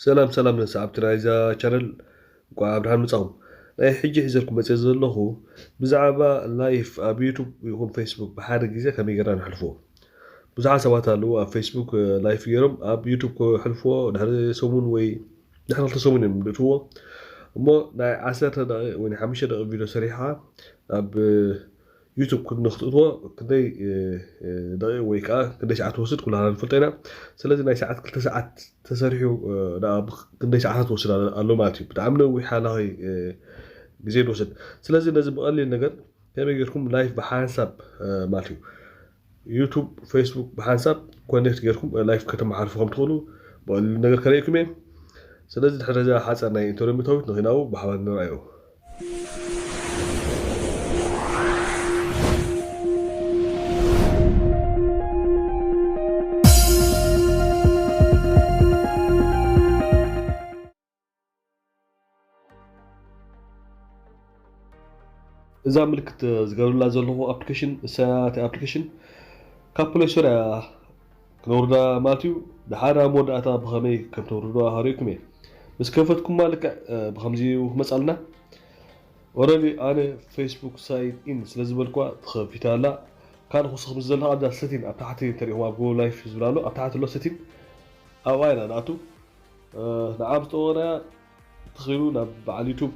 ሰላም ሰላም ሰዓብቲ ናይዛ ቻነል፣ እንኳዕ ብድሓን መጻኹም። ናይ ሕጂ ሒዘልኩም መጽየ ዘለኹ ብዛዕባ ላይፍ ኣብ ዩቱብ ይኹን ፌስቡክ ብሓደ ግዜ ከመይ ጌርና ነሕልፎ። ብዙሓት ሰባት ኣለዉ ኣብ ፌስቡክ ላይፍ ገይሮም ኣብ ዩቱብ ከሕልፍዎ ድሕሪ ሰሙን ወይ ድሕሪ ክልተ ሰሙን እዮም ዝእትዎ። እሞ ናይ ዓሰርተ ደቂቕ ወይ ናይ ሓሙሽተ ደቂቕ ቪድዮ ሰሪሕኻ ኣብ ዩቱብ ክንክትእትዎ ክንደይ ደቂቕ ወይ ከዓ ክንደይ ሰዓት ትወስድ ኩላና ንፈልጦ ኢና። ስለዚ ናይ ሰዓት ክልተ ሰዓት ተሰሪሑ ደኣ ክንደይ ሰዓታት ትወስድ ኣሎ ማለት እዩ። ብጣዕሚ ነዊሕ ሓላኺ ግዜ ትወስድ። ስለዚ ነዚ ብቐሊል ነገር ከመይ ጌርኩም ላይፍ ብሓንሳብ ማለት እዩ ዩቱብ ፌስቡክ ብሓንሳብ ኮኔክት ጌርኩም ላይፍ ከተመሓልፉ ከም ትኽእሉ ብቐሊል ነገር ከርእየኩም እየ። ስለዚ ድሕሪ እዛ ሓፀር ናይ ኢንተርቪው ምእታዊት ንኺናው ብሓባር ንረኣዮ። እዛ ምልክት ዝገብርላ ዘለኹ ኣፕሊኬሽን እሳቲ ኣፕሊኬሽን ካብ ፕሌይ ስቶር እያ ክነውርዳ ማለት እዩ። ድሓር ኣብ መወዳእታ ብኸመይ ከም ተውርዶ ኣሪእኩም እየ። ምስ ከፈትኩማ ልክዕ ብኸምዚ ክመፃልና። ኦረዲ ኣነ ፌስቡክ ሳይን ኢን ስለ ዝበልኳ ተኸፊታ ኣላ። ካልእ ክውስኽ ምስ ዘለካ ኣብዛ ሰቲን ኣብ ታሕቲ ተሪእኹም ኣብ ጎ ላይፍ ዝብል ኣሎ ኣብ ታሕቲ ኣሎ ሰቲን ኣብኣ ኢና ንኣቱ። ንዓ ምስ ጠወቕናያ ትኽኢሉ ናብ በዓል ዩቱብ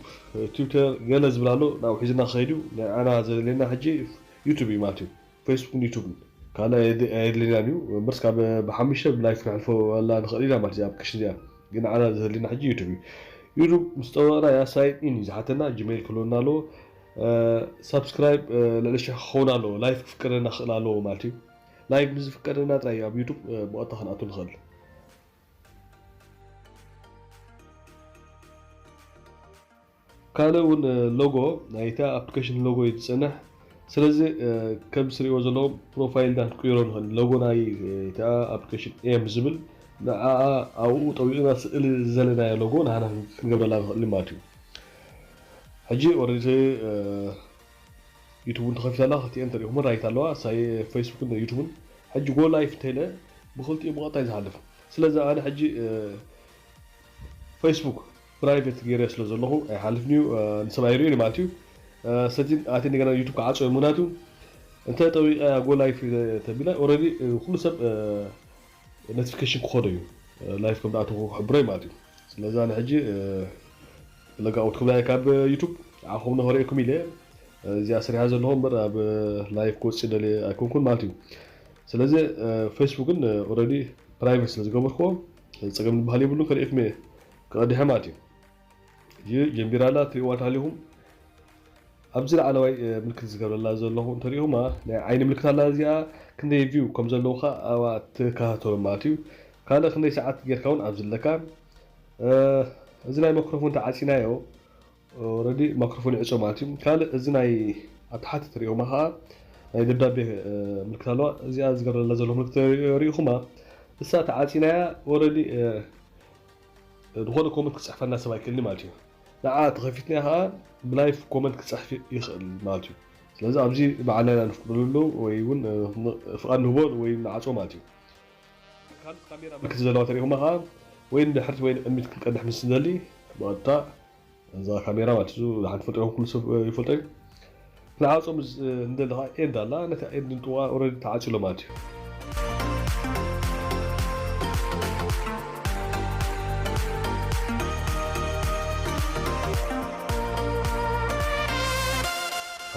ትዊተር ገለ ዝብል ኣሎ ናብኡ ሒዝና ክኸይድ እዩ። ንዓና ዘድልየና ሕጂ ዩቱብ እዩ ማለት እዩ። ፌስቡክን ዩቱብን ካልእ ኣየድልየናን እዩ። እምበርስ ካብ ብሓሙሽተ ብላይፍ ክንሕልፎ ኣላ ንኽእል ኢና ማለት እዩ ኣብ ክሽን እዚኣ። ግን ንዓና ዘድልየና ሕጂ ዩቱብ እዩ። ዩቱብ ምስ ጠወቕናያ ሳይን ኢን እዩ ዝሓተና። ጂሜይል ክህልወና ኣለዎ። ሳብስክራይብ ልዕሊ ሽሕ ክኸውን ኣለዎ። ላይፍ ክፍቀደና ክኽእል ኣለዎ ማለት እዩ። ላይፍ ምስ ዝፍቀደና ጥራይ እዩ ኣብ ዩቱብ ብቐጥታ ክንኣቱ ንኽእል። ካልእ እውን ሎጎ ናይታ ኣፕሊኬሽን ሎጎ እዩ ዝፀንሕ። ስለዚ ከም ስሪእዎ ዘለዎም ፕሮፋይልና ክንቅይሮ ንኽእል። ሎጎ ናይ እታ ኣፕሊኬሽን ኤም ዝብል ንዓኣ ኣብኡ ጠዊቕና ስእሊ ዝዘለናዮ ሎጎ ንሓና ክንገብረላ ንኽእል ማለት እዩ። ሕጂ ወረዲ ዩቱብ እውን ተኸፊታ ኣላ። ክልቲኤን ተሪእኹም ራይት ኣለዋ ሳይ ፌስቡክን ዩቱብን። ሕጂ ጎ ላይፍ እንተኢለ ብክልቲኡ ብቐጥታ እዩ ዝሓልፍ። ስለዚ ኣነ ሕጂ ፌስቡክ ፕራይቬት ገይረ ስለ ዘለኹ ኣይሓልፍን እዩ። ንሰብ ኣይርእዩን ማለት እዩ። ሰቲን ኣቲ እንደገና ዩቱብ ክዓፅዮ ምክንያቱ እንተ ጠዊቀ ጎ ላይፍ ተቢላ ኦረዲ ኩሉ ሰብ ኖቲፊኬሽን ክኸዶ እዩ። ላይፍ ከም ዝኣተኹ ክሕብሮ እዩ ማለት እዩ። ስለዚ ኣነ ሕጂ ለጋውት ክብላ እየ ካብ ዩቱብ። ንዓኹም ንኸርእየኩም ኢለ እዚኣ ሰሪሓ ዘለኹ እምበር ኣብ ላይፍ ክወፅእ ደልየ ኣይኮንኩን ማለት እዩ። ስለዚ ፌስቡክን ኦረዲ ፕራይቬት ስለ ዝገበርክዎ ፀገም ዝበሃል የብሉን። ከርእየኩም እየ ክቐድሐ ማለት እዩ። ሕጂ ጀምቢራ ኣላ ትሪእዋ እንተሃሊኹም ኣብዚ ላዕለዋይ ምልክት ዝገብረላ ዘለኹ እንተሪእኹማ ናይ ዓይኒ ምልክት ኣላ። እዚኣ ክንደይ ቪው ከም ዘለውካ ኣብኣ ትከታተሎ ማለት እዩ። ካልእ ክንደይ ሰዓት ጌርካ እውን ኣብዚ ኣለካ። እዚ ናይ ማክሮፎን ተዓፂናዮ ኦረዲ ማክሮፎን ይዕፆ ማለት እዩ። ካልእ እዚ ናይ ኣብ ታሕቲ ትሪእኹማ ከዓ ናይ ደብዳቤ ምልክት ኣለዋ። እዚኣ ዝገብረላ ዘለኹ ምልክት ሪእኹማ እሳ ተዓፂናያ ኦረዲ ዝኾነ ኮመንት ክፅሕፈልና ሰብ ኣይክእልኒ ማለት እዩ። ንዓ ተኸፊትና ከዓ ብላይፍ ኮመንት ክፅሕፍ ይኽእል ማለት እዩ። ስለዚ ኣብዚ ባዕልና ኢና ንፍቅደሉ ወይ እውን ፍቃድ ንህቦ ወይ ንዓፆ ማለት እዩ። ካልእ ካሜራ ምልክት ዘለዋ ተሪእኹማ ከዓ ወይ ንድሕሪት ወይ ንቅድሚት ክንቀድሕ ምስ ንደሊ ብቐጥታ እዛ ካሜራ ማለት እዩ ሓንቲ ፈልጦ ይኹን ኩሉ ሰብ ይፈልጦ እዩ። ንዓፆ ምስ እንደለኻ ኤንድ ኣላ ነታ ኤንድ ንጥዋ ኦረዲ ተዓፂሎ ማለት እዩ።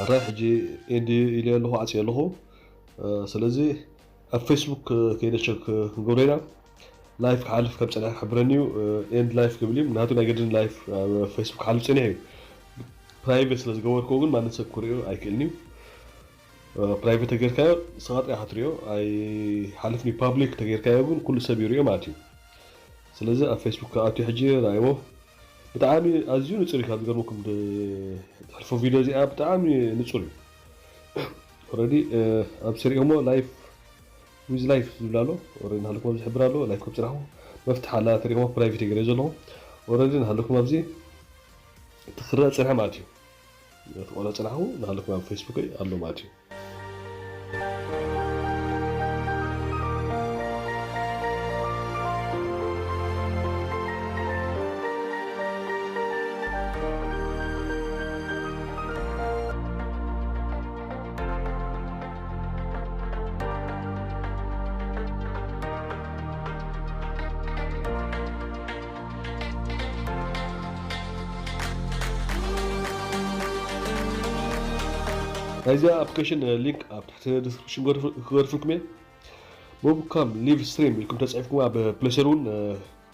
ኣረ ሕጂ ኤንድ ኢለ ኣለኹ ዓፅየ ኣለኹ። ስለዚ ኣብ ፌስቡክ ከይደ ቸክ ክንገብሮ ኢና። ላይፍ ክሓልፍ ከም ፀንሐ ክሕብረኒ እዩ። ኤንድ ላይፍ ክብል እዩ ምክንያቱ ናይ ገድን ላይፍ ኣብ ፌስቡክ ክሓልፍ ፀኒሑ እዩ። ፕራይቬት ስለ ዝገበርክዎ ግን ማንም ሰብ ክሪኦ ኣይክእልን እዩ። ፕራይቬት ተጌርካዮ ንስኻ ጥራይ ኢኻ ትሪኦ ኣይሓልፍን እዩ። ፓብሊክ ተጌርካዮ ግን ኩሉ ሰብ ይሪኦ ማለት እዩ። ስለዚ ኣብ ፌስቡክ ክኣቱ ሕጂ ረኣይዎ። ብጣዕሚ ኣዝዩ ንፁር እዩ ካብ ዝገርመኩም ትሕልፎ ቪድዮ እዚኣ ብጣዕሚ ንፁር እዩ። ኦረዲ ኣብ ስሪኦሞ ላይፍ ዊዝ ላይፍ ዝብል ኣሎ። ኦረዲ ንሃለኩም ኣብዚ ሕብር ኣሎ ላይፍ ከም ፅናኹ መፍትሕ ኣላ ተሪኦሞ ፕራይቬት ገይረ ዘለኹ። ኦረዲ ንሃለኩም ኣብዚ ትክረእ ፅንሐ ማለት እዩ። ትቆሎ ፅናኹ ንሃለኩም ኣብ ፌስቡክ ኣሎ ማለት እዩ። ናይዚኣ ኣፕሊኬሽን ሊንክ ኣብ ትሕቲ ዲስክሪፕሽን ክገድፍልኩም እየ። ሞብካም ሊቭ ስትሪም ኢልኩም ተፅሒፍኩም ኣብ ፕሌይ ስቶር እውን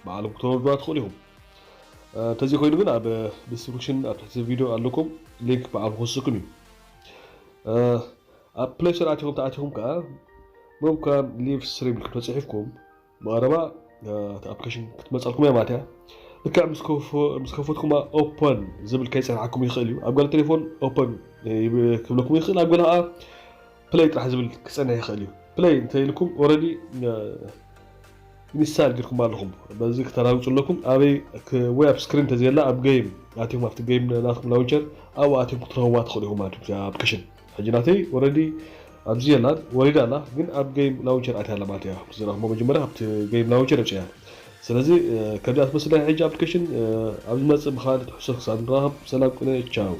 ባዕሎም ክትወርዱዋ ትኽእሉ ኢኹም። እንተዘይ ኮይኑ ግን ኣብ ዲስክሪፕሽን ኣብ ትሕቲ ቪድዮ ኣለኩም፣ ሊንክ ባዕሉ ክወስድኩም እዩ። ኣብ ፕሌይ ስቶር ኣቲኹም ተኣቲኹም ከዓ ሞብካም ሊቭ ስትሪም ኢልኩም ተፅሒፍኩም ብቐረባ እቲ ኣፕሊኬሽን ክትመፀልኩም እያ ማለት እያ። ልክዕ ምስ ከፈትኩማ ኦፐን ዝብል ከይፀንሓኩም ይኽእል እዩ። ኣብ ገለ ቴሌፎን ኦፐን ክብለኩም ይኽእል፣ ኣብ ገለ ከዓ ፕለይ ጥራሕ ዝብል ክፀንሕ ይኽእል እዩ። ፕለይ እንተኢልኩም ኦረዲ ኢንስታል ጌርኩም ኣለኹም። በዚ ክተራግፁ ኣለኩም። ኣበይ ወይ ኣብ ስክሪን እንተዘየላ ኣብ ገይም ኣትዮም ኣብቲ ገይም ናትኩም ላውንቸር ኣብኡ ኣትዮም ክትረኽብዋ ትኽእሉ ኢኹም ማለት እዩ። ኣፕሊኬሽን ሕጂ ናተይ ኦረዲ ኣብዚ የላን፣ ወሪዳ ኣላ፣ ግን ኣብ ገይም ላውንቸር ኣትያ ኣላ ማለት እያ። ዝረኽሞ መጀመርያ ኣብቲ ገይም ላውንቸር ኣውፅያ። ስለዚ ከምዚኣ ትመስል ናይ ሕጂ ኣፕሊኬሽን። ኣብ ዝመፅእ ብኻልእ ትሕሶ ክሳብ ንራኸብ ሰላም ቅነ ቻው።